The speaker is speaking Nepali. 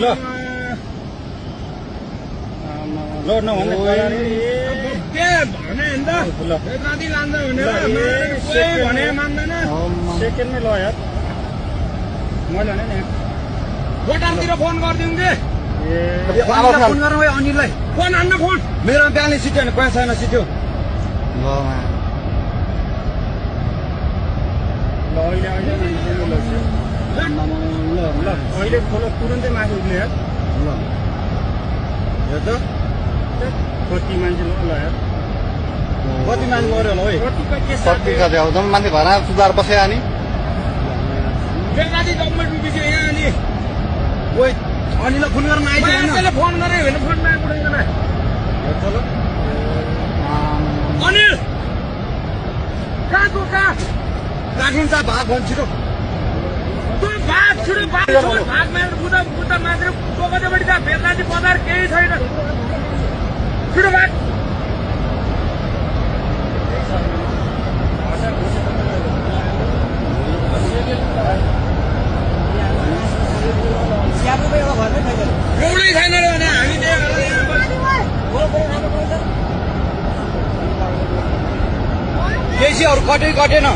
ल ल नभन्ने भने नि त राति लान्छ भनेर भने मान्दैन सेकेन्डमै ल यार मैले भने नि बटामतिर फोन गरिदिउँ कि फोन गरौँ है अनिललाई फोन हान्न फोन मेरो ब्यालेन्स सिट्यो भने पैसा छैन सिट्यो ल अहिले अहिले खोलो तुरन्तै माथि उठ्ने यार ल हेर त कति मान्छे ल यार कति मान्छे मऱ्यो होला है कति कति अब जम्मै मान्छे घरमा सुधार बसे अनि बेलुका जम्मै डुबिसक्यो यहाँ अनि ओइ अनिललाई फोन गर्न आइदिएन फोन गरे होइन फोन नआइपुग्दैन हेर त ल अनिल कहाँ तँ कहाँ राखिन्छ भाग भन्छ छिटो तँ भाग छिटो भाग भाग मारेर बुद्ध मान्छे टोकटेपट्टि त बेलुका बजार केही छैन छिटो भाग एउटै छैन रे भने हामी केसीहरू कटेन